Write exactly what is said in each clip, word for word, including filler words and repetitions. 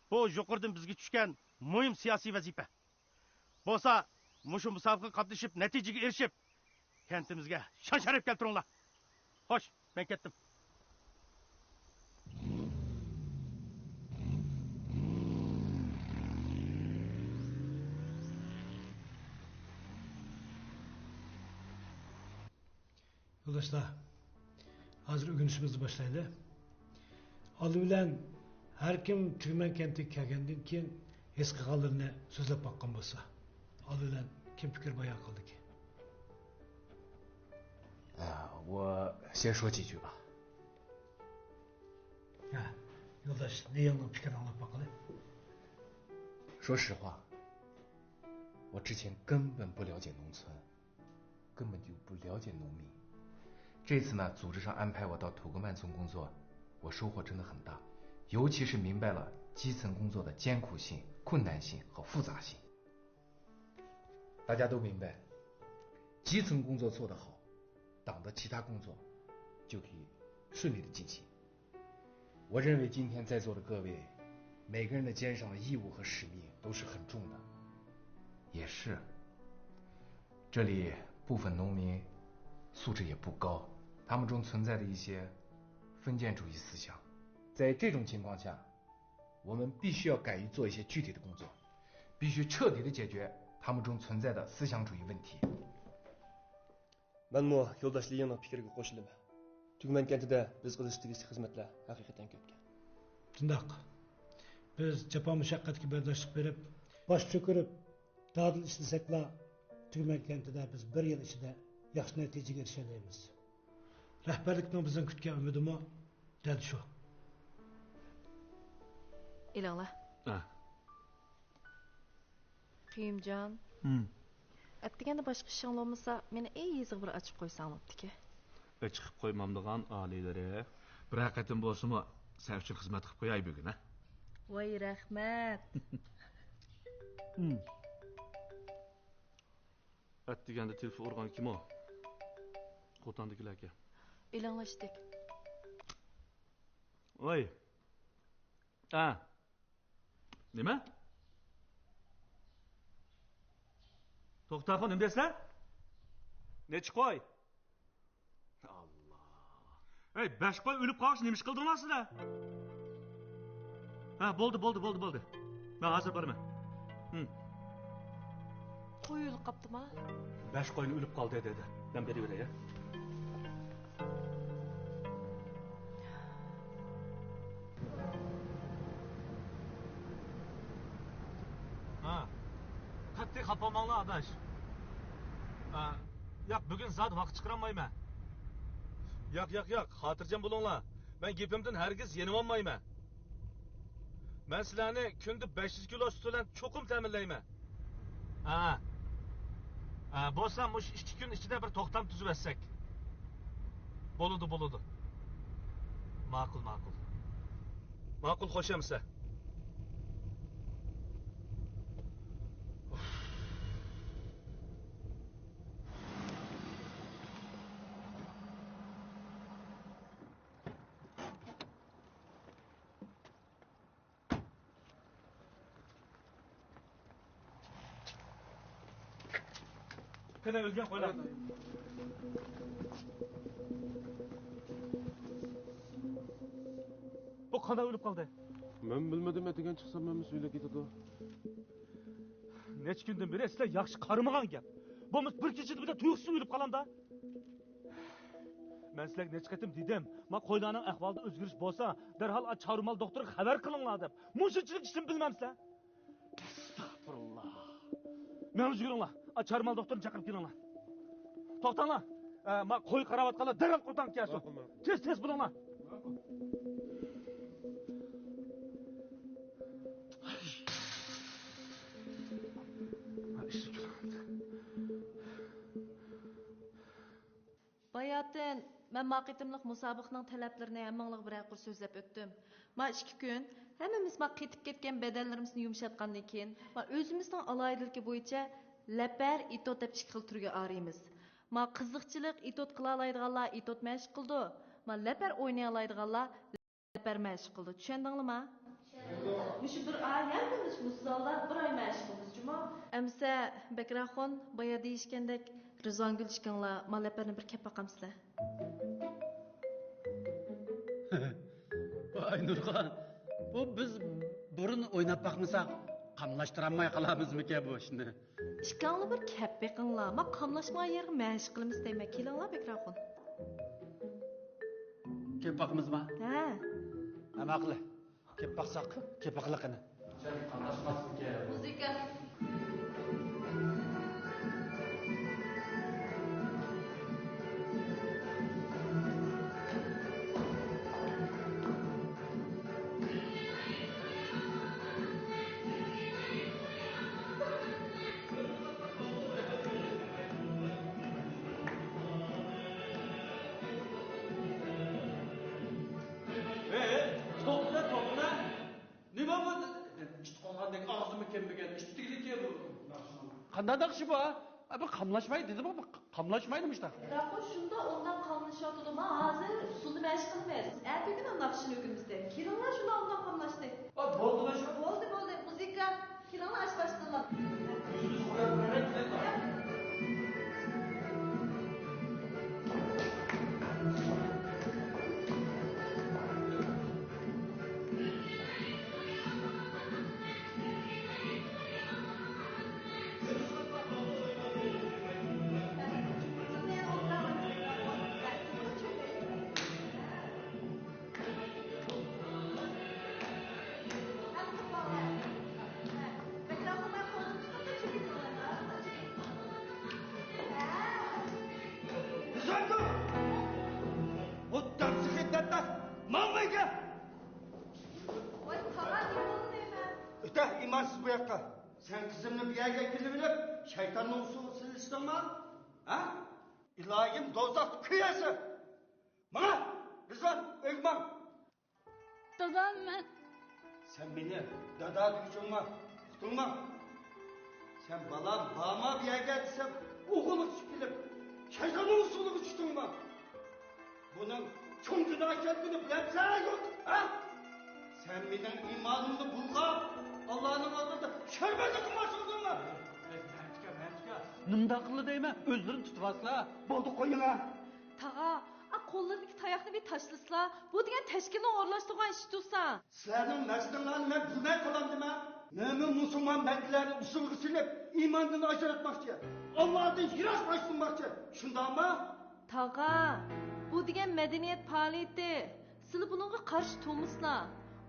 بۇ يۇقىرىدىن بىزگە چۈشكەن مۇھىم سىياسىي ۋەزىپە. بولسا، مۇشۇ مۇسابىقىگە قاتنىشىپ، نەتىجىگە ئېرىشىپ، كەنتىمىزگە شان-شەرەپ كەلتۈرۈڭلار. خوش، مەن كەتتىم. يولداشلار، ھازىر ئۆگىنىشىمىزنى باشلايلى. ئالدى بىلەن ھەر كىم تۈگمەن كەنتىگە كەلگەندىن كېيىن ھېس قىلغانلىرىنى سۆزلەپ باققان بولسا. ئالدى بىلەن كىم پىكىر بايان قىلىدىكى؟ 呃，我先说几句吧。 ھە، يولداش لياڭنىڭ پىكرىنى ئاڭلاپ باققىلى. 说实话，我之前根本不了解农村，根本就不了解农民。这次呢，组织上安排我到土库曼村工作，我收获真的很大，尤其是明白了基层工作的艰苦性、困难性和复杂性。大家都明白，基层工作做得好，党的其他工作就可以顺利的进行。我认为今天在座的各位，每个人的肩上的义务和使命都是很重的。也是，这里部分农民素质也不高，他们中存在着一些封建主义思想。在这种情况下，我们必须要敢于做一些具体的工作，必须彻底的解决他们中存在的思想主义问题。 مەنمۇ يولداش لى يىڭنىڭ پىكرىگە قوشۇلىمەن. تۈگمەن كەنتىدە بىز قىلىش تېگىشلىك خىزمەتلەر ھەقىقەتەن كۆپكەن. شۇنداق. بىز جاپا مۇشەققەتكە بەرداشلىق بېرىپ، باش چۆكۈرۈپ، دادىل ئىشلىسەكلا، تۈگمەن كەنتىدە بىز بىر يىل ئىچىدە ياخشى نەتىجىگە ئېرىشەلەيمىز. رەھبەرلىكنىڭ بىزدىن كۈتكەن ئۈمىدىمۇ دەل شۇ. ئېلىڭلار. ھە. قېيۇمجان، ئەتىگەندە باشقا ئىشىڭ بولمىسا، مېنى ئېيىزىغا بىر ئاچىقىپ قويساڭ بوپتىكەن. ئېچىقىپ قويمامدىغان ئالىيلىرى، بىرەر قېتىم بولسىمۇ سەن ئۈچۈن خىزمەت قىلىپ قوياي بۈگۈن، ھە؟ ۋاي، رەھمەت. ئەتىگەندە تېلېفون ئۇرغان كىم ئۇ؟ قوتاندىكىلەركەن. ئېلىڭلاشتى. ۋاي. ئە. نېمە؟ توختاخۇ، نېمە دەيسىلەر؟ نەچچە قوي؟ ئاللا. ھەي، بەش قوي ئۆلۈپ قالغاچ نېمە ئىش قىلدىڭلار سىلەر؟ ھە، بولدى، بولدى، بولدى، بولدى. مەن ھازىر بارىمەن. ھىم. قوي ئۆلۈپ قاپتىما؟ بەش قوينى ئۆلۈپ قالدى دېدى. مەن بېرىۋېرەي، ھە؟ ھە. قەتئىي خاپا بولماڭلار، ئاداش. ھە. ياق، بۈگۈن زادى ۋاقىت چىقىرالمايمەن. ياق، ياق، ياق، خاتىرجەم بولۇڭلار. مەن گېپىمدىن ھەرگىز يېنىۋالمايمەن. مەن سىلەرنى كۈندە بەش يۈز كىلو سۈت بىلەن چوقۇم تەمىنلەيمەن. ھە. ھە، بولسا مۇشۇ ئىككى كۈن ئىچىدە بىر توختام تۈزۈۋەتسەك. بولىدۇ، بولىدۇ. ماقۇل، ماقۇل. ماقۇل، خوش ئەمىسە. قېنى ئۆلگەن قويلار. بۇ قانداق ئۆلۈپ قالدى؟ مەن بىلمىدىم، ئەتىگەن چىقسام ھەممىسى ئۆلۈپ كېتىدۇ. نەچچە كۈندىن بېرى سىلەر ياخشى قارىمىغان گەپ. بولمىسا بىر كېچىدە بىلەن تۇيۇقسىز ئۆلۈپ قالامدا. مەن سىلەرگە نەچچە قېتىم دېدىم، ما قويلارنىڭ ئەھۋالىدا ئۆزگىرىش بولسا، دەرھال ئا چارۋىمال دوختۇرىغا خەۋەر قىلىڭلار دەپ. مۇشۇنچىلىك ئىشنى بىلمەمسىلەر؟ ئەستەغپۇرۇللا. مېڭىپ يۈگۈرۈڭلار. ئا چارۋىمال دوختۇرنى چاقىرىپ كېلىڭلار. توختاڭلار. ئە، ما قوي قاراۋاتقانلار دەرھال قوتانغا كەلسۇن. تېز، تېز بولۇڭلار. باياتىن، مەن ما قېتىملىق مۇسابىقىنىڭ تەلەپلىرىنى ھەممىڭلارغا بىرەر قۇر سۆزلەپ ئۆتتۈم. ما ئىككى كۈن ھەممىمىز ما قېتىپ كەتكەن بەدەنلىرىمىزنى يۇمشاتقاندىن كېيىن، ما ئۆزىمىزنىڭ ئالاھىدىلىكى بويىچە لەپەر ئېتوت دەپ ئىككى خىل تۈرگە ئايرىيمىز. ما قىزىقچىلىق ئېتوت قىلالايدىغانلار ئېتوت مەشىق قىلىدۇ، ما لەپەر ئوينىيالايدىغانلار لەپەر مەشىق قىلىدۇ. چۈشەندىڭلىما؟ مۇشۇ بىر ئاي ھەممىمىز مۇشۇ زالدا بىر ئاي مەشىق قىلىمىز جۇمۇ. ئەمسە بەكرەخۇن بايا دېيىشكەندەك رىزۋانگۈل ئىككىڭلار مالەپەرنى بىر كەپ باقامسىلەر. ۋاي نۇرغا، بۇ بىز بۇرۇن ئويناپ باقمىساق قاملاشتۇرالماي قالامىزمىكەن بۇ ئىشنى؟ ئىككىڭلار بىر كەپ بېقىڭلار، ما قاملاشمىغان يەرگە مەشىق قىلىمىز دەيمەن، كېلىڭلار بەكرەخۇن. كەپ باقىمىزما؟ ھە. ھە ماقۇل. كەپ باقساق، كەپ باقىلى قېنى. مۇزىكا. ئەي، توختىدە، توختىدە. نېمە بۇ؟ ئىت قوغانغاندەك ئاغزىمۇ كەممىگەن ئىت تېگىلىكى بۇ. قانداق ناخشا بۇ؟ ئا، بۇ قاملاشماي دېدىمۇ، بۇ قاملاشمايدۇ مۇشتا. بىراق ئۇ شۇنداق ئوبدان قاملىشىۋاتىدۇ. ما ھازىر ئۇسسۇلدا مەشىق قىلىمىز. ئەتىگۈنى ناخشىنى ئۆگىنىمىز. كېلىڭلار، شۇنداق ئوبدان قاملاشتى. ئا، بولدىلا شۇ. بولدى، بولدى. مۇزىكا. كېلىڭلار، ئاش باشلىدىلا. يۈزىمىز قويۇپ بېرەي، كېلىڭلار. ئۆتە ئىمانسىز بۇ ياققا. سەن قىزىمنى بۇ يەرگە ئەكېلىۋېلىپ، شەيتاننىڭ ئۇسسۇلىغا سېلىشتىڭما؟ ھە؟ ئىلاھىم، دوزاختا كۆيەسەن! ماڭا! رىزۋان، ئۆيگە ماڭ! دادا، مەن. سەن مېنى دادا دېگۈچۈڭما؟ ئۇقتۇڭما؟ سەن بالام بارما بۇ يەرگە دېسەم، ئوغۇلغا چۈشۈپ كېلىپ، شەيتاننىڭ ئۇسسۇلىغا چۈشتۈڭما؟ بۇنىڭ چوڭ گۇناھ ئىكەنلىكىنى بىلەمسەن يوق، ھە؟ سەن مېنىڭ ئىمانىمنى بۇلغاپ، ئاللانىڭ ئالدىدا شەرمەندە قىلماقچى بولدۇڭما؟ ئەي، مەمتىكا، مەمتىكا. نېمانداق قىلدى دەيمەن، ئۆزلىرىنى تۇتۇۋالسىلا. بولدى، قويۇڭا. تاغا، ئا، قوللىرىدىكى تاياقنى بىر تاشلىسىلا. بۇ دېگەن تەشكىلنىڭ ئورۇنلاشتۇرغان ئىشى تۇرسا. سىلەرنىڭ مەقسىتىڭلارنى مەن بىلمەي قالامدىمەن؟ مۆمىن مۇسۇلمان بەندىلەرنى ئۇسسۇلغا سېلىپ، ئىماندىن ئاجراتماقچى، ئاللادىن يىراقلاشتۇرماقچى، شۇنداقمۇ؟ تاغا، بۇ دېگەن مەدەنىيەت پائالىيىتى. سىلى بۇنىڭغا قارشى تۇرمىسىلا.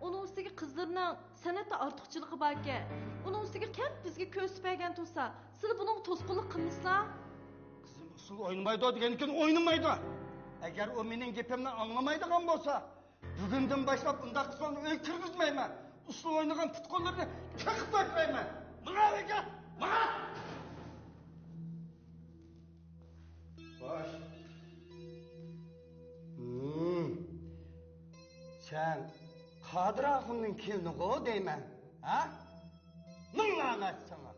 ئۇنىڭ ئۈستىگە قىزلىرىنىڭ سەنئەتتە ئارتۇقچىلىقى باركەن. ئۇنىڭ ئۈستىگە كەپ بىزگە كۆرسىتىپ بەرگەن تۇرسا، سىلى بۇنىڭغا توسقۇنلۇق قىلمىسىلا. قىزىم ئۇسسۇل ئوينىمايدۇ دېگەندىكىن ئوينىمايدۇ. ئەگەر ئۇ مېنىڭ گېپىمنى ئاڭلىمايدىغان بولسا، بۈگۈندىن باشلاپ ئۇنداق قىزلارنى ئۆيگە كىرگۈزمەيمەن. ئۇسسۇل ئوينىغان پۇت-قوللىرىنى قېقىپ تاشلايمەن. ماڭا ئۆيگە! ماڭا! خوش. ھىم. سەن قادىر ئاخۇننىڭ كېلىنىغۇ دەيمەن، ھە؟ مىڭ لەنەت ساڭا!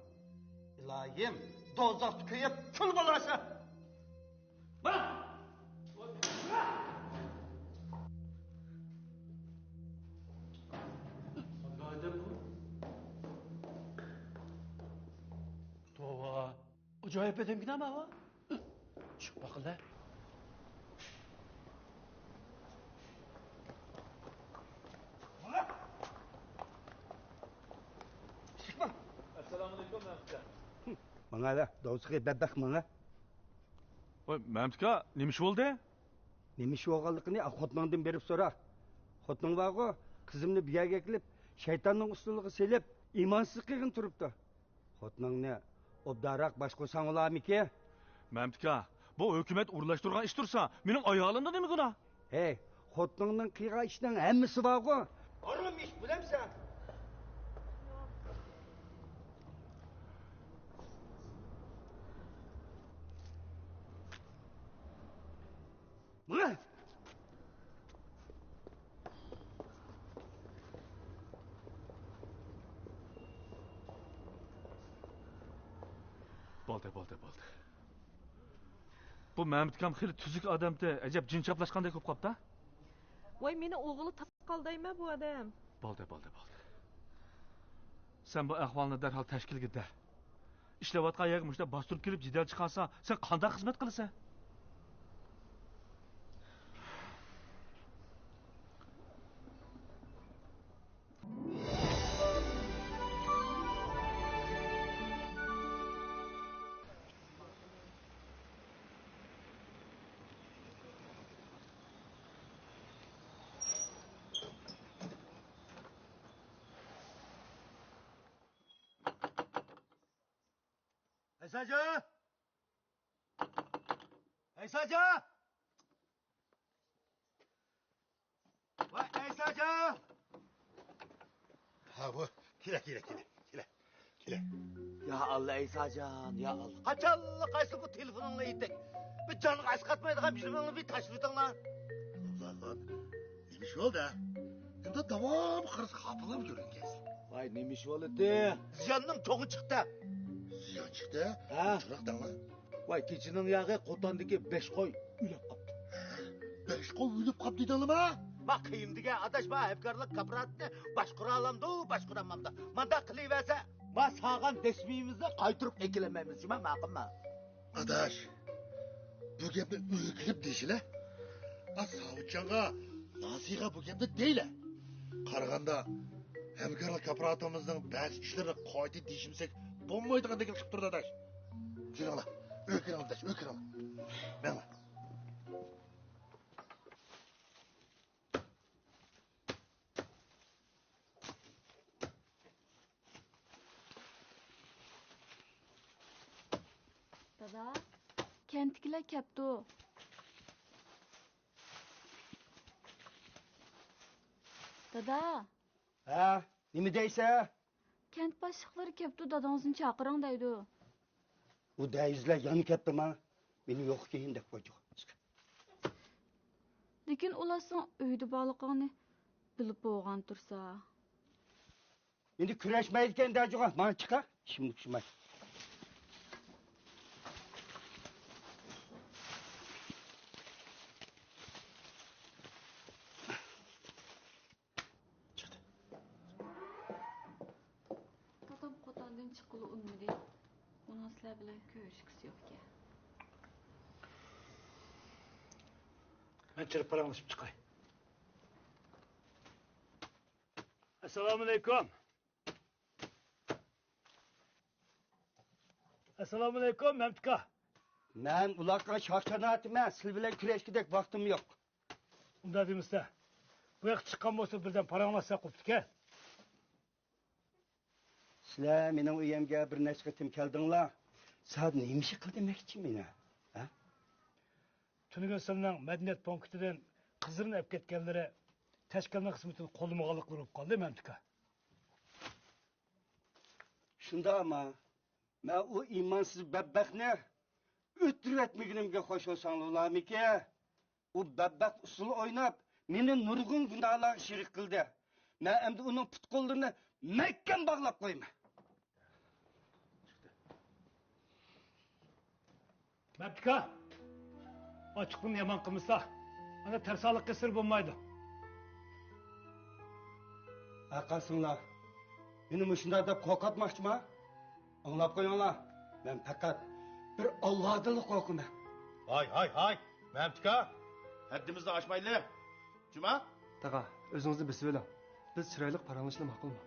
ئىلاھىم، دوزاختا كۆيۈپ كۈل بولارسەن! بار! قانداق ئادەم بۇ؟ توۋا! ئاجايىپ ئادەمكەن ئەمما ئۇ. چىقىپ باقىلى. ئەسسالامۇئەلەيكۇم، مەمتىكا. ماڭا ھە، دوزىخى بەتبەخت ماڭا. ۋاي، مەمتىكا، نېمە ئىش بولدى؟ نېمە ئىش بولغانلىقىنى خوتۇنۇڭدىن بېرىپ سورا. خوتۇنۇڭ بارغۇ، قىزىمنى بۇ يەرگە ئەكېلىپ، شەيتاننىڭ ئۇسسۇلىغا سېلىپ، ئىمانسىز قىلغىلى تۇرۇپتۇ. خوتۇنۇڭنى ئوبدانراق باشقۇرساڭ بولارمىكىن؟ مەمتىكا، بۇ ھۆكۈمەت ئورۇنلاشتۇرغان ئىش تۇرسا، مېنىڭ ئايالىمدا نېمە گۇناھ؟ ھەي، خوتۇنۇڭنىڭ قىلغان ئىشىنىڭ ھەممىسى بارغۇ. ھارام ئىش بىلەمسەن؟ ماڭا! بولدى، بولدى، بولدى. بۇ مەمتىكام خېلى تۈزۈك ئادەمتى، ئەجەب جىن چاپلاشقاندەك بولۇپ قاپتۇ. ۋاي، مېنى ئوغۇلى تاپقان دەيمەن بۇ ئادەم. بولدى، بولدى، بولدى. سەن بۇ ئەھۋالنى دەرھال تەشكىلگە دە. ئىشلەۋاتقان يەرگە مۇشۇنداق باستۇرۇپ كېلىپ جېدەل چىقارسا، سەن قانداق خىزمەت قىلىسەن؟ ئەيساجان! ئەيساجان! ۋاي ئەيساجان! ھە، بۇ، كېلە، كېلە، كېلە، كېلە، كېلە. يا ئاللا، ئەيساجان، يا ئاللا. قاچانلىق قايسى بۇ تېلېفونۇڭلار يېتەك؟ بىر جانغا ئەسقاتمايدىغان بىر نېمىڭلارنى بىر تاشلىۋېتىڭلار. نېمە ئىش بولدى؟ ئەمدى داۋام قارىسا خاپىلاپ يۈرگەنسىز. ۋاي، نېمە ئىش بولدى؟ زىياننىڭ چوڭى چىقتى. زىيان چىقتى؟ ھە. چىراغ دەڭلار. ۋاي، كېچىنىڭ ياغى قوتاندىكى بەش قوي ئۆلۈپ قاپتۇ. بەش قوي ئۆلۈپ قاپتۇ دېدىڭلارمۇ؟ ما قېيىم دېگەن ئاداش، ما ھەمكارلىق كاپىراتىنى باشقۇرالامدۇ، باشقۇرالمامدۇ؟ مانداق قىلىۋەرسە، ما سالغان دەسمىيىمىزنى قايتۇرۇپ ئەكېلەلمەيمىز جۇما، ماقۇلمۇ؟ ئاداش، بۇ گەپنى ئۆيگە كېلىپ دېيىشىلە. ئا، ساۋۇتجانغا، ناسىيغا بۇ گەپنى دەيلە. قارىغاندا، ھەمكارلىق كاپىراتىمىزنىڭ بەزى ئىشلىرىنى قايتا دېيىشمىسەك بولمايدىغاندەك قىلىپ تۇرىدۇ، ئاداش. كىرىڭلار، ئۆيگە كىرىڭلار، ئاداش، ئۆيگە كىرىڭلار. مېڭىڭلار. دادا، كەنتتىكىلەر كەپتۇ. دادا. ھە، نېمە دەيسە؟ كەنت باشلىقلىرى كەپتۇ، دادىڭىزنى چاقىرىڭ دەيدۇ. ئۇ دەيزىلەر يەنە كەپتۇما؟ مېنى يوق كېيىن دەپ قويدۇق. لېكىن ئۇلار سېنىڭ ئۆيدە بارلىقىڭنى بىلىپ بولغان تۇرسا. ئەمدى كۈرەشمەيدىكەن دەجۇغا، ماڭا چىقا، ئىشىمنى پۇشۇماي. چىقتى. دادام قوتاندىن چىققىلى ئۇنىمىدى. ئۇنىڭ سىلەر بىلەن كۆرۈشكۈسى يوق ئىكەن. مەن چىرىپ پاراڭلىشىپ چىقاي. ئەسسالامۇئەلەيكۇم. ئەسسالامۇئەلەيكۇم، مەمتىكا. مەن ئۇلاققا شاخ چاناتىمەن، سىلى بىلەن كۈرەشكۈدەك ۋاقتىم يوق. ئۇنداق دېمىسە، بۇ ياققا چىققان بولسا بىردەم پاراڭلاشساق بوپتىكەن. سىلەر مېنىڭ ئۆيۈمگە بىر نەچچە قېتىم كەلدىڭلار. سادە نېمە ئىش قىل دېمەكچى مېنى؟ ھە؟ تۈنۈگۈن سىلىنىڭ مەدەنىيەت پونكىتىدىن قىزلىرىنى ئەپ كەتكەنلىرى تەشكىلنىڭ خىزمىتىنى قوللىمىغانلىقلىرى بولۇپ قالدى، مەمتىكا. شۇنداقما، مەن ئۇ ئىمانسىز بەتبەختنى ئۆلتۈرۈۋەتمىگىنىمگە خوش بولساڭلارمىكى؟ ئۇ بەتبەخت ئۇسسۇل ئويناپ، مېنى نۇرغۇن گۇناھلارغا شېرىك قىلدى. مەن ئەمدى ئۇنىڭ پۇت-قوللىرىنى مەھكەم باغلاپ قويىمەن. مەپتىكا، ئاچچىقنى يامان قىلمىسا، ئانا تەرسانلىق قىلسىلا بولمايدۇ. ھە، قارىسىڭلار، مېنى مۇشۇنداق دەپ قورقۇتماقچىما؟ ئاڭلاپ قويۇڭلار، مەن پەقەت بىر ئاللادىنلا قورقىمەن. ھاي، ھاي، ھاي، مەمتىكا، ھەددىمىزنى ئاشمايلى. جۇما؟ تاغا، ئۆزىڭىزنى بېسىۋېلىڭ. بىز چىرايلىق پاراڭلىشىشنى ماقۇلمۇ؟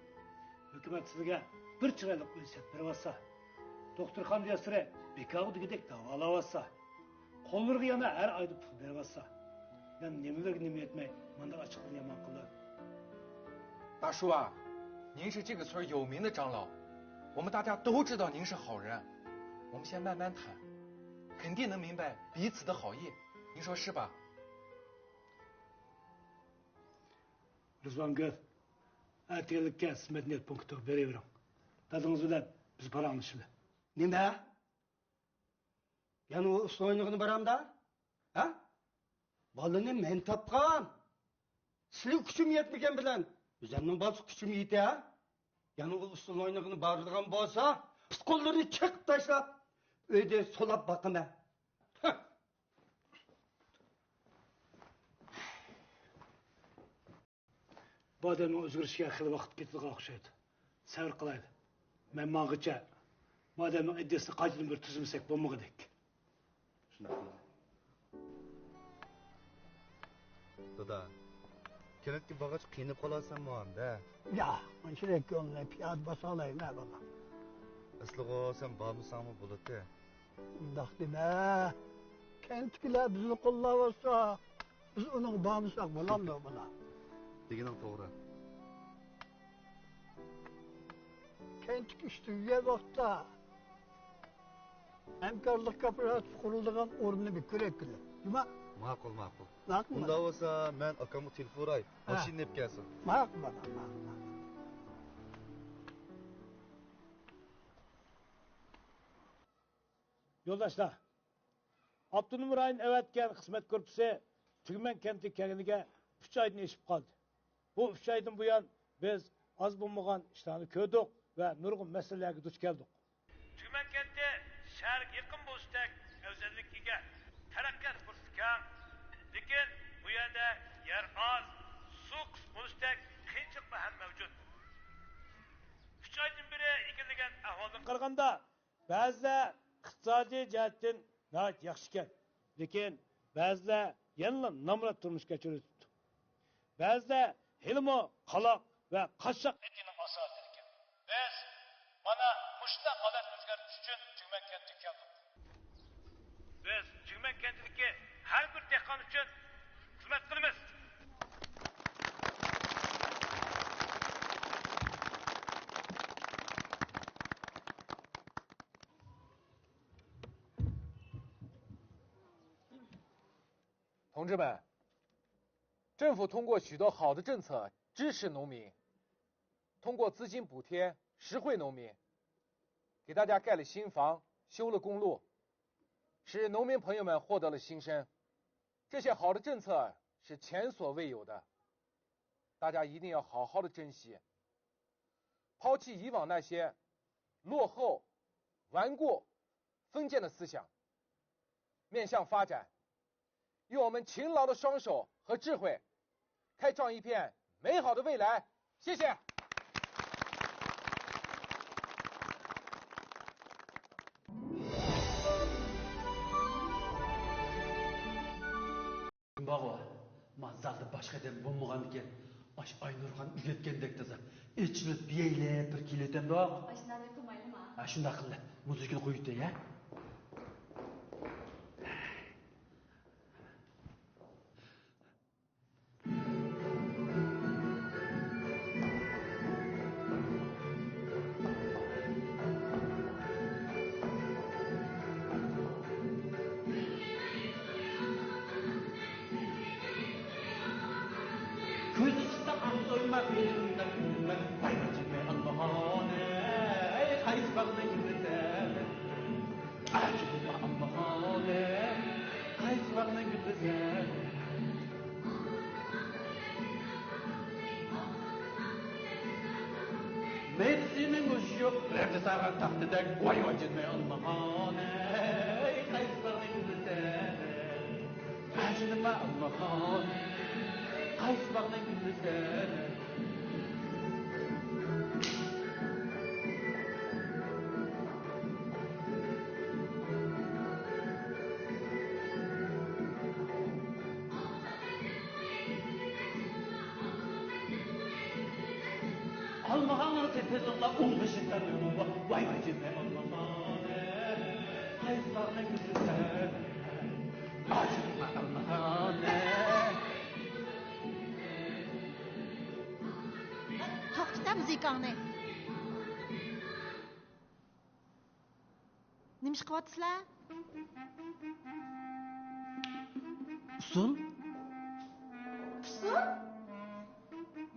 ھۆكۈمەت سىزگە بىر چىرايلىق ئۆي سېتىپ بېرىۋاتسا، دوختۇرخانىدا ياتسىرى بىكارغا دېگۈدەك داۋالاۋاتسا، قوللىرىغا يەنە ھەر ئايدا پۇل بېرىۋاتسا، مەن نېمىلەرگە نېمە يەتمەي مانداق ئاچچىقىنى يامان قىلدىم؟ 大叔啊，您是这个村儿有名的长老，我们大家都知道您是好人。我们先慢慢谈，肯定能明白彼此的好意，您说是吧？ رىزۋانگۈل، ئەتىگەنلىككە سىز مەدەنىيەت پونكىتىغا بېرىۋېرىڭ. دادىڭىز بىلەن بىز پاراڭلىشىمىز. نېمە؟ يەنە ئۇ ئۇسسۇل ئوينىغىنى بارامدا؟ ھە؟ بالىنى مەن تاپقان. سىلىگە كۈچۈم يەتمىگەن بىلەن ئۆزۈمنىڭ بالىسىغا كۈچۈم يېتە. يەنە ئۇ ئۇسسۇل ئوينىغىنى بارىدىغان بولسا، پۇت-قوللىرىنى چېقىپ تاشلاپ، ئۆيدە سولاپ باقىمەن. ھە! بۇ ئادەمنىڭ ئۆزگىرىشىگە خېلى ۋاقىت كېتىدىغان ئوخشايدۇ. سەۋر قىلايلى. مەن ماڭغىچە بۇ ئادەمنىڭ ئىدىيىسىنى قايتىدىن بىر تۈزمىسەك بولمىغۇدەك. شۇنداق قىلايلى. دادا، كەنتكە بارغاچ قىينىلىپ قالارسەنمۇ ئەمدى؟ ياق، ئۇنچىلىك كۆڭلۈڭنى پىيادە باسالايمەن بالام. ئەسلىغۇ سەن بارمىساڭمۇ بولاتتى. ئۇنداق دېمە. كەنتتىكىلەر بىزنى قوللاۋاتسا، بىز ئۇنىڭغا بارمىساق بولامدۇ، بالام؟ دېگىنىڭ توغرا. كەنتتىكى ئىش تۈگىگەن ۋاقىتتا ھەمكارلىق كوپىراتىپى قۇرۇلىدىغان ئورۇننى بىر كۆرەيلى. جۇما؟ ماقۇل، ماقۇل. ماقۇل. ئۇنداق بولسا مەن ئاكامغا تېلېفون ئۇراي، ھە، ماشىنا ئېلىپ كەلسۇن. ماقۇل، بالام، ماقۇل، ماقۇل. يولداشلار، ئاپتونوم رايون ئەۋەتكەن خىزمەت گۇرۇپپىسى تۈگمەن كەنتىگە كەلگىنىگە ئۈچ ئايدىن ئېشىپ قالدى. بۇ ئۈچ ئايدىن بۇيان بىز ئاز بولمىغان ئىشلارنى كۆردۇق ۋە نۇرغۇن مەسىلىلەرگە دۇچ كەلدۇق. تۈگمەن كەنتى شەھەرگە يېقىن بولۇشتەك ئەۋزەللىككە ئىگە، تەرەققىيات پۇرسىتى كەڭ، لېكىن بۇ يەردە يەر ئاز، سۇ قىس بولۇشتەك قىيىنچىلىقلار ھەم مەۋجۇت. ئۈچ ئايدىن بېرى ئىگىلىگەن ئەھۋالدىن قارىغاندا، بەزىلەر ئىقتىسادىي جەھەتتىن ناھايىتى ياخشىكەن، لېكىن بەزىلەر يەنىلا نامرات تۇرمۇش كەچۈرۈۋېتىپتۇ. بەزىلەر ھېلىمۇ قالاق ۋە قاششاق ئېتىنىڭ ئاساسىدىكەن. بىز مانا مۇشۇنداق ھالەتنى ئۆزگەرتىش ئۈچۈن تۈگمەن كەنتىگە كەلدۇق. بىز تۈگمەن كەنتىدىكى ھەر بىر دېھقان ئۈچۈن خىزمەت قىلىمىز. 同志们，政府通过许多好的政策支持农民，通过资金补贴实惠农民，给大家盖了新房，修了公路，使农民朋友们获得了新生。这些好的政策是前所未有的，大家一定要好好的珍惜，抛弃以往那些落后、顽固、封建的思想，面向发展，用我们勤劳的双手和智慧，开创一片美好的未来。谢谢。بارغۇ، ما زالدا باشقا ئادەم بولمىغاندىكىن، ئاشۇ ئاينۇرخان ئۆگەتكەندەك تازا ئېچىلىپ يەيلەپ بىر كېلىۋېتەمدۇق. ئاشۇنداق قىلمايلىما؟ ھە، شۇنداق قىللى. مۇزىكىنى قويۇۋېتەي، ھە؟ كۆزى چىقسا ئاڭ تويماس، يېرىمدە كۈلمەس، ۋاي ئاجىمى ئالمىغان، ھەي، قايسى باغنى گۈللىسەم؟ ئاجىمى ئالمىغان، قايسى باغنى گۈللىسەم؟ مەيدىسى مەڭگۈ يوق، رەڭگى سارغان تاختىدەك، ۋاي ئاجىمى ئالمىغان، ھەي، قايسى باغنى گۈللىسەم؟ ئاجىنىما ئالمىغان، قايسى باغنى گۈللىسەم؟ ئالمىغاننىڭ تېپىزىڭدا ئۇنغىشىڭدا نېمە بار؟ ۋاي ئاجىمى ئالمىغان، قايسى باغنى گۈللىسەم؟ توختىتە مۇزىكاڭنى. نېمە ئىش قىلىۋاتىسىلەر؟ ئۇسسۇل؟ ئۇسسۇل؟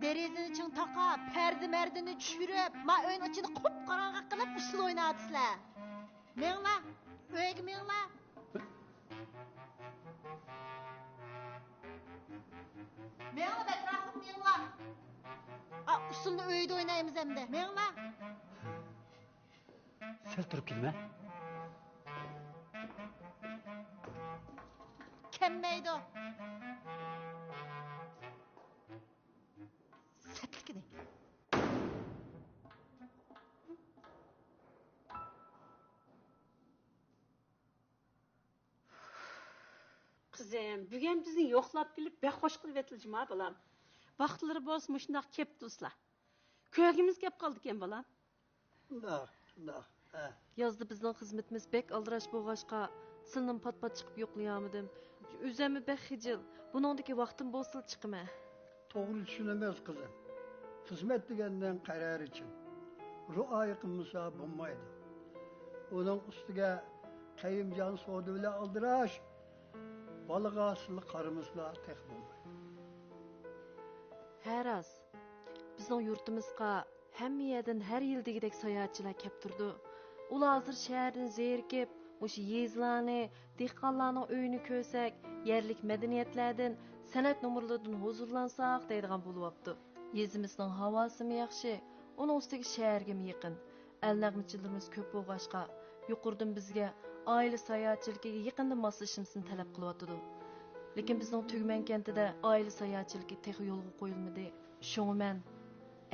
دېرىزىنى چىڭ تاقاپ، پەردە-مەردىنى چۈشۈرۈپ، ما ئۆينىڭ ئىچىنى قۇپقاراڭغۇ قىلىپ ئۇسسۇل ئويناۋاتىسىلەر. مېڭىڭلار، ئۆيگە مېڭىڭلار. مېڭىڭلار، بەكرەك قىلىپ مېڭىڭلار. ئا، ئۇسسۇلنى ئۆيدە ئوينايمىز ئەمدى. مېڭىڭلار. سەل تۇرۇپ كېلىمەن. كەلمەيدۇ. سەتلىكىنى. قىزىم، بۈگۈن بىزنى يوقلاپ كېلىپ بەك خوش قىلىۋېتىلدى جۇما بالام. ۋاقىتلىرى بولسا مۇشۇنداق كەپتۇ ئۇسلا. كۆرگۈمىز كەپ قالدىكەن بالام. شۇنداق، شۇنداق. ھە. يازدا بىزنىڭ خىزمىتىمىز بەك ئالدىراش بولغاچقا، سىلىنىمۇ پات-پات چىقىپ يوقلىيالمىدىم. ئۆزۈممۇ بەك خىجىل. بۇنىڭدىكى ۋاقتىم بولسىلا چىقىمەن. توغرا چۈشىنىمىز، قىزىم. خىزمەت دېگەننىڭ قەرەرى چىن. رۇئايە قىلمىسا بولمايدۇ. ئۇنىڭ ئۈستىگە قېيۇمجان سودا بىلەن ئالدىراش. بالىغا سىلى قارىمىسىلا تېخى بولمايدۇ. ھە، راست. بىزنىڭ يۇرتىمىزغا ھەممە يەردىن ھەر يىل دېگۈدەك ساياھەتچىلەر كەپ تۇرىدۇ. ئۇلار ھازىر شەھەردىن زېرىكىپ، مۇشۇ يېزىلارنى، دېھقانلارنىڭ ئۆيىنى كۆرسەك، يەرلىك مەدەنىيەتلەردىن، سەنئەت نومۇرلىرىدىن ھۇزۇرلانساق دەيدىغان بولۇۋاپتۇ. يېزىمىزنىڭ ھاۋاسىمۇ ياخشى، ئۇنىڭ ئۈستىگە شەھەرگىمۇ يېقىن. ئەل نەغمىچىلىرىمىز كۆپ بولغاچقا، يۇقىرىدىن بىزگە ئائىلە ساياھەتچىلىكىگە يېقىندىن ماسلىشىمىزنى تەلەپ قىلىۋاتىدۇ. لېكىن بىزنىڭ تۈگمەن كەنتىدە ئائىلە ساياھەتچىلىكى تېخى يولغا قويۇلمىدى. شۇڭا مەن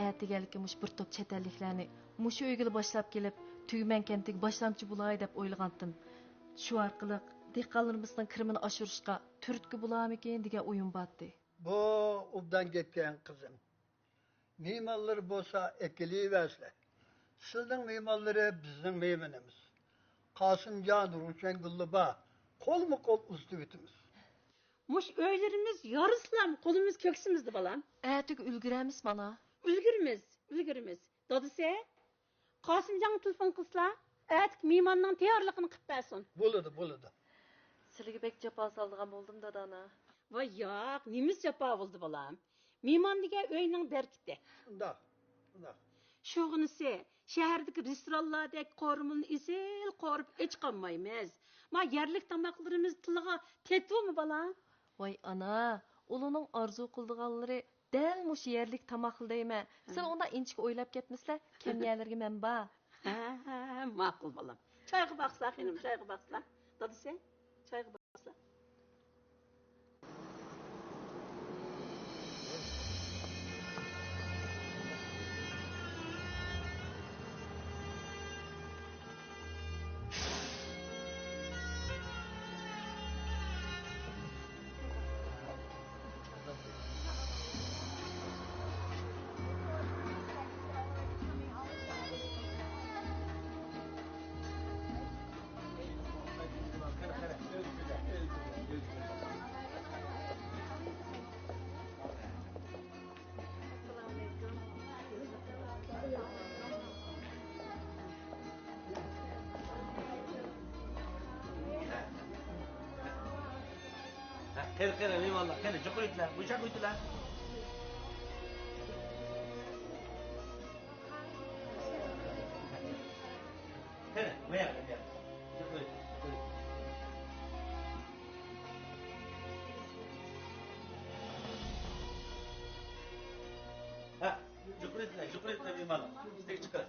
ئەتىگەنلىككە مۇشۇ بىر توپ چەت ئەللىكلەرنى مۇشۇ ئۆيگىلا باشلاپ كېلىپ، تۈگمەن كەنتىگە باشلامچى بولاي دەپ ئويلىغانتىم. شۇ ئارقىلىق دېھقانلىرىمىزنىڭ كىرىمىنى ئاشۇرۇشقا تۈرتكە بولارمىكىن دېگەن ئويۇم بارتى. بۇ ئوبدان گەپكەن، قىزىم. مېھمانلىرى بولسا ئەكېلىۋەرسىلە. سىلىنىڭ مېھمانلىرى بىزنىڭ مېھمىنىمىز. قاسىمجان، روشەنگۈللا بار. قولمۇ قول ئۇزىتىۋېتىمىز. مۇشۇ ئۆيلىرىمىز يارسىلام، قولىمىز كۆكسىمىزدە، بالام. ئەتىگە ئۈلگۈرەرمىز مانا. ئۈلگۈرىمىز، ئۈلگۈرىمىز. دادىسى، قاسىمجانغا تېلېفون قىلسىلا، ئەتىكى مېھماننىڭ تەييارلىقىنى قىلىپ بەرسۇن. بولىدۇ، بولىدۇ. سىلىگە بەك جاپا سالىدىغان بولدۇم، دادانا. ۋاي ياق، نېمىسى جاپا بولدى، بالام؟ مېھمان دېگەن ئۆينىڭ بەرىكىتى. شۇنداق، شۇنداق. شۇغىنىسى، شەھەردىكى رېستورانلاردەك قورۇمىلىنى ئېسىل قورۇپ ئېچ قالمايمىز. ما يەرلىك تاماقلىرىمىز تىلغا تېتىۋۇمۇ، بالام؟ ۋاي ئانا، ئۇلارنىڭ ئارزۇ قىلىدىغانلىرى دەل مۇشۇ يەرلىك تاماقلا دەيمەن. سىلەر ئۇنداق ئىنچىكە ئويلاپ كەتمىسىلە، كەم يەرلىرىگە مەن بار. ھە، ھە، ماقۇل بالام. چايغا باقسا، خېنىم، چايغا باقسا. دادىسى، چايغا باقسا. ھە، قېنى، قېنى، مېھمانلار، قېنى، جۇقۇرۇۋېتىلە، بۇ ياققا ئۆتۈلە. قېنى، بۇ ياققا، بۇ ياققا. جۇقۇرۇۋېتىلە، جۇقۇرۇۋېتىلە. ھە، جۇقۇرۇۋېتىلە، جۇقۇرۇۋېتىلە، مېھمانلار. تېگىپ چىقىڭ.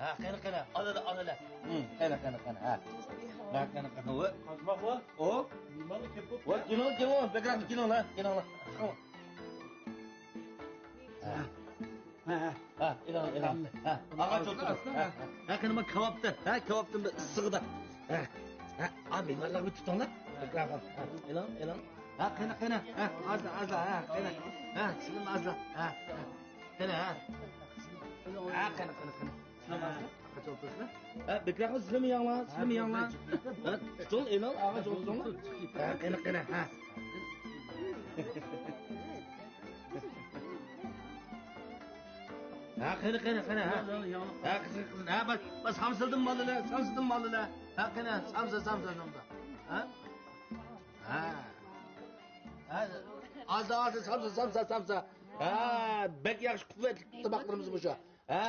ھە، قېنى، قېنى، ئالىلى، ئالىلى. ھىم، قېنى، قېنى، قېنى، ھە. ھە، قېنى، قېنى، ۋاي. قازماق ۋاي. ئۇ. نېمانلا كېلىپ بوپتۇ؟ ۋاي، كېلىڭ، كېلىڭ، بەكرەك كېلىڭلار، كېلىڭلار. ھە. ھە، ھە. ھە، ئېلىڭ، ئېلىڭ. ھە، ئاغا چولتۇرۇڭ. ھە، ھە. ھە، قېنى، مانا كاۋاپتىن، ھە، كاۋاپتىن بىر ئىسسىغىدا. ھە، ھە، ئا، مېھمانلارغا بىر تۇتۇڭلار. بەكرەك، ھە، ئېلىڭ، ئېلىڭ. ھە، قېنى، قېنى، ھە، ئازلا، ئازلا، ھە، قېنى. ھە، سىلىم ئازلا، ھە، ھە. قېنى، ھە. ھە، قېنى، قېنى، قېنى. سىلىم ئازلا. قاچان تۇرسىلا؟ ھە، بەكرەك سىلىم ياڭلا، سىلىم ياڭلا. ھە، تۇتۇڭ، ئېلىڭ، ئاغا چولتۇرۇڭلار. ھە، قېنى، قېنى، ھە. ھە، قېنى، قېنى، قېنى، ھە. ھە، قىزىم، قىزىم، ھە، بس، بس، سامسىلدىم مالىلە، سامسىلدىم مالىلە. ھە، قېنى، سامسا، سامسا، سامسا. ھە؟ ھە. ھە، ئازلا، ئازلا، سامسا، سامسا، سامسا. ھە، بەك ياخشى، قۇۋۋەتلىك تاماقلىرىمىز مۇشۇ. ھە.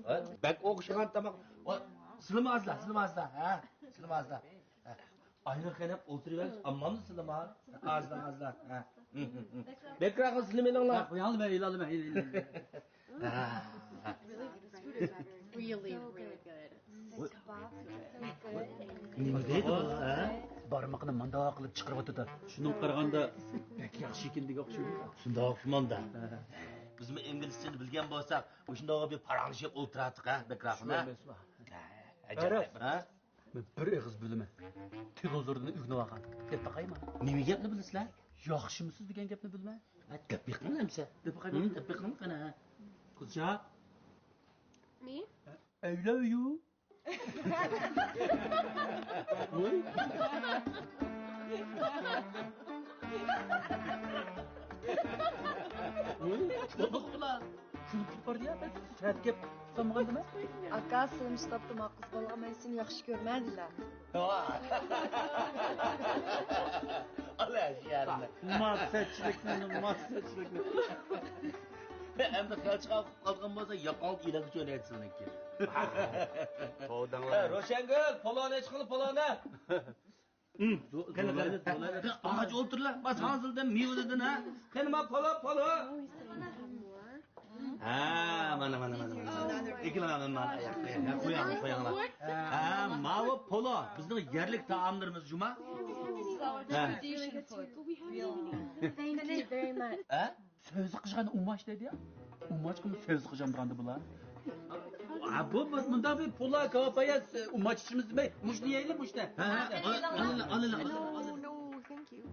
ھە، بەك ئوخشىغان تاماق. ۋاي، سىلىم ئازلا، سىلىم ئازلا. ھە، سىلىم ئازلا. ھە. ئايرىق قېنىپ ئولتۇرۇۋېرىش ئاممامدۇ سىلىما؟ ئازلا، ئازلا. ھە. بەكرەك قىلسىلىم ئېلىڭلار. قوياڭلار، مەن ئېلالىمەن. Really, really good. نېمە دەيدۇ بۇ، ھە؟ بارمىقىنى مۇنداق قىلىپ چىقىرىۋاتىدۇ. شۇنىڭغا قارىغاندا بەك ياخشى ئىكەن دېگەن ئوخشايدۇ. شۇنداق ئوخشىمامدا. بىزمۇ ئىنگلىزچىنى بىلگەن بولساق، مۇشۇنداق بىر پاراڭلىشىپ ئولتۇراتتۇق، ھە، بەكرەك. شۇ ئەمەسمۇ؟ ھە، ئەجەب. ھە؟ مەن بىر ئېغىز بىلىمەن. تېلېۋىزوردىن ئۆگىنىۋالغان. دەپ باقايمۇ؟ نېمە گەپنى بىلىسىلەر؟ ياخشىمۇسىز دېگەن گەپنى بىلىمەن. ھە، دەپ بېقىڭ ئەمسە. دەپ باقايمۇ؟ ھىم، دەپ بېقىڭ قېنى، ھە. قىزچاق. Me? I love you. ۋوي. ۋوي، بولدۇق بۇلار. كۈلۈپ بار يا، مەن سەت گەپ قىلمىغاندىمەن. ئاكا، سىلىم شتابتا ما قىز بالىغا مەن سېنى ياخشى كۆرمەيدىلا. ئالا شىئارنى. ماسەتچىلىكنى، ماسەتچىلىكنى. ئەمدى خەلچىگە قالغان بولسا ياقاڭدا ئېلانغا چۆرەيدۇ سېنىڭكى. توۋا دەڭلار. روشەنگۈل، پولونى چىقىڭلار، پولونى. قېنى، قېنى، قېنى، ئاغاچ ئولتۇرلا، باشقا ھازىردىن مېۋىلىدىن، ھە؟ قېنى، ما پولو، پولو. ھە، مانا، مانا، مانا، مانا. ئېكىلىڭلار، مانا، مانا، قوياڭلار، قوياڭلار. ھە، ماۋۇ پولو، بىزنىڭ يەرلىك تائاملىرىمىز جۇما. ھە. Thank you very much. ھە؟ سۆزى قىژغان ئۇماچ دەيدۇ يا. ئۇماچقىمۇ سۆزى قىژاندىغاندا بۇلار. ھە، بۇ، بۇ، مۇنداق بىر پۇلا كاۋاپايا ئۇماچ ئىچىمىز دېمەي، مۇشۇنى يەيلى، مۇشۇنى. ھە، ھە، ئالىلا، ئالىلا، ئالىلا. No, no, thank you.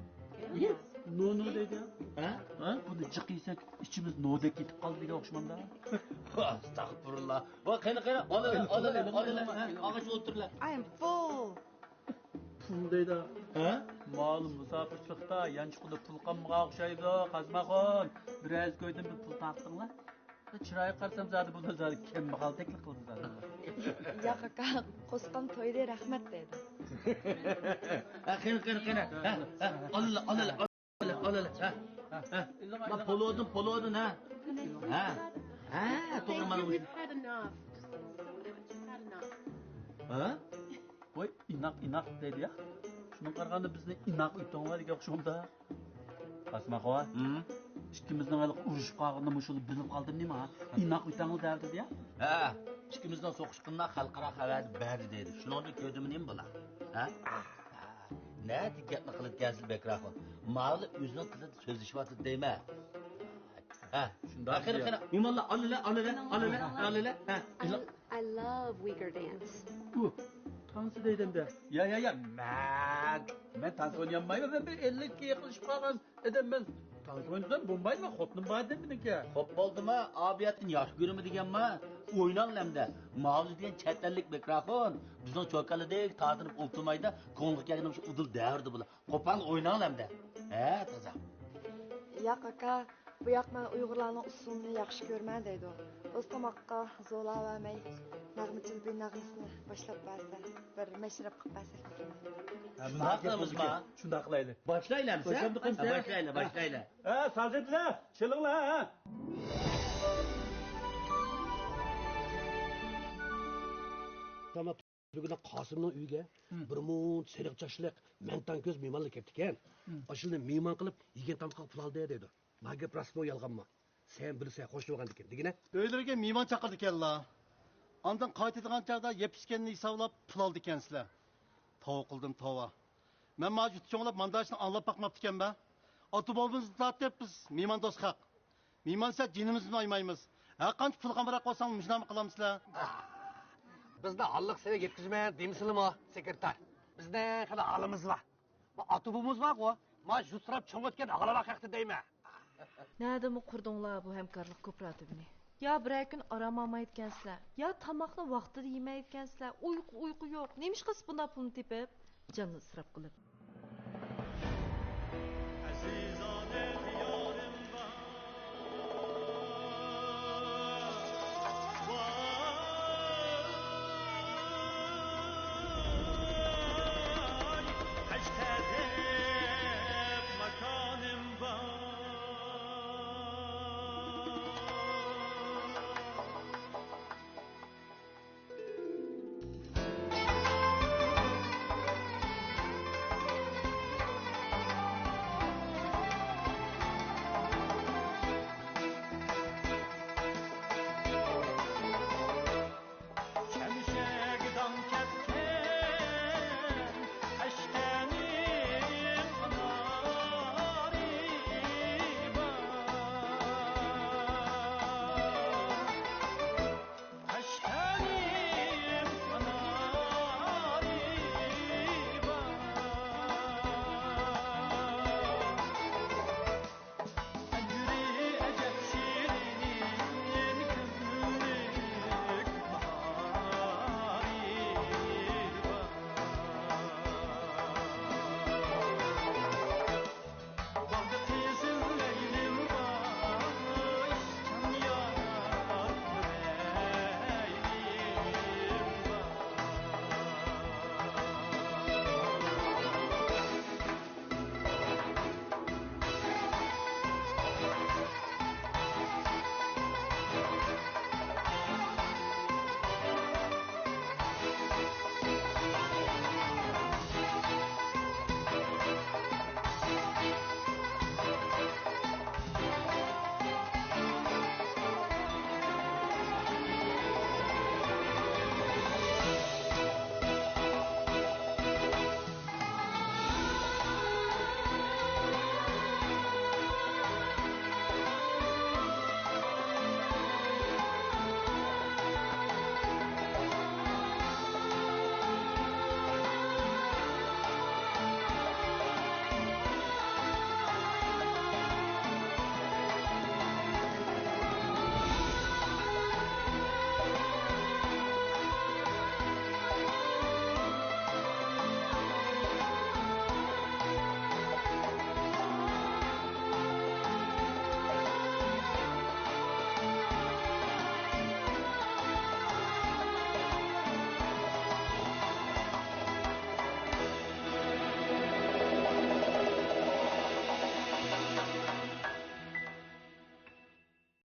نو، نو دەيدۇ يا. ھە؟ ھە؟ بۇنى جىق يېسەك، ئىچىمىز نودەك كېتىپ قالدى دېگەن ئوخشىمامدا. ئەستەغپۇرۇللا. ۋاي، قېنى، قېنى، ئالىلا، ئالىلا، ئالىلا. ھە، ئاغاچ ئولتۇرلا. I am full. پۇل دەيدۇ. ھە؟ مالۇم مۇساپىرچىلىقتا يانچۇقىدا پۇل قالمىغان ئوخشايدۇ، قازماخۇن. بىرەرسى كويدىن بىر پۇل تارتتىڭلار. چىرايىغا قارىسام زادى بۇلار زادى كەمبەغەلتەكلىك قىلدى زادى. ياق ئاكا، قوسقام تويدى، رەھمەت دەيدۇ. ھە، قېنى، قېنى، قېنى. ھە، ھە، ئالىلا، ئالىلا. ئالىلا، ئالىلا، ھە، ھە. ما پولودىن، پولودىن، ھە. ھە، ھە، توغرا مانا. We've had enough. Just so much. We've had enough. ھە؟ ۋاي، ئىناق، ئىناق دەيدۇ يا. شۇنىڭغا قارىغاندا بىزنى ئىناق ئۆتۈڭلار دېگەن ئوخشىمامدا. ئاسما خوا، ھىم؟ ئىككىمىزنىڭ ھېلىقى ئۇرۇشۇپ قالغىنىنى مۇشۇلا بىلىپ قالدىم نېمە؟ ئىناق ئۆتەڭلار دەۋاتىدۇ يا. ھە، ئىككىمىزنىڭ سوقۇشقىنىنا خەلقئارا خەۋەردە بەردى دەيدۇ. شۇنىڭدىن كۆردۈممۇ نېمە بۇلار؟ ھە؟ نەدە گەپنى قىلىپ كەلسىلە بەكرەك. ماۋۇلار ئۆزىنىڭ تىلىدا سۆزلىشىۋاتىدۇ دەيمەن. ھە، شۇنداق. قېنى، قېنى، مېھمانلار، ئالىلە، ئالىلە، ئالىلە، ئالىلە. ھە. I, I love Uyghur dance. ئۇ، تانسا دەيدىمدە. يا، يا، يا، مەن، مەن تانسا ئوينىيالمايمەن، مەن بىر ئەللىككە يېقىنلىشىپ قالغان. ئادەم مەن تانسا ئوينىسام بولمايدۇ، خوتۇنۇم بار ئادەم مېنىڭكى. خوپ بولدىما، ئابىيەتتىن ياخشى كۆرىمەن دېگەنما. ئويناڭ ئەمدى. ماۋۇ دېگەن چەت ئەللىك مىكروفون. بىزنىڭ چوكانلىدەك تارتىنىپ ئولتۇرمايدۇ. كۆڭلىگە كەلگىنى شۇ ئۇدۇل دەۋرىدە بولا. قوپال ئويناڭ ئەمدى. ھە، تازا. ياق ئاكا، بۇ ياق مەن ئۇيغۇرلارنىڭ ئۇسسۇلىنى ياخشى كۆرمەن دەيدۇ. دوستۇم ئاقا زولاۋەرمەي نەغمىچىل بىر نەغمىسىنى باشلاپ بەرسە، بىر مەشرەپ قىلىپ بەرسەك. ھە، شۇنداق قىلىمىزما؟ شۇنداق قىلايلى. باشلايلى ئەمسە؟ باشلايلى، باشلايلى. ھە، سازەندىلەر، چېلىڭلار، ھە. تاماق بۈگۈن قاسىمنىڭ ئۆيىگە بىر مۇنچە سېرىق چاچلىق، مەڭتاڭ كۆز مېھمانلار كەپتىكەن. ئاشۇلارنى مېھمان قىلىپ يېگەن تامىقىغا پۇل ئالدى دەيدۇ. ما گەپ راستمۇ يالغانمۇ؟ سەن بىلىسەن، خوش بولغاندىكىن دېگىنە. ئۆيلىرىگە مېھمان چاقىرىدىكەنلا. ئاندىن قايتىدىغان چاغدا يەپ ئىچكەننى ھېسابلاپ پۇل ئالىدىكەنسىلەر. توۋا قىلدىم، توۋا. مەن ما جۇتى چوڭلاپ مانداشنى ئاڭلاپ باقماپتىكەنمەن. ئاتا بوۋىمىزدىن تارتىپ بىز مېھمان دوست خەق. مېھمان دېسە جېنىمىزدىن ئايىمايمىز. ھەرقانچە پۇل قامراق بولساڭ مۇشۇنداقمۇ قىلامسىلەر؟ بىزنى ھاللىق سەۋىيەگە يەتكۈزمە دېمىسىلىمۇ، سېكرېتار. بىزنىڭ خېلى ھالىمىز بار. ما ئاتا بوۋىمىز بارغۇ، ما جۇتراپ چوڭ ئۆتكەن ھالالار ھەقتە دەيمەن. نەدىمۇ قۇردۇڭلار بۇ ھەمكارلىق كوپىراتىپىنى؟ يا بىرەر كۈن ئارام ئالمايدىكەنسىلەر، يا تاماقنى ۋاقتىدا يېمەيدىكەنسىلەر، ئۇيقۇ، ئۇيقۇ يوق. نېمىشقا سىز بۇنداق پۇلنى تېپىپ، جاننى ئىسراپ قىلىپ؟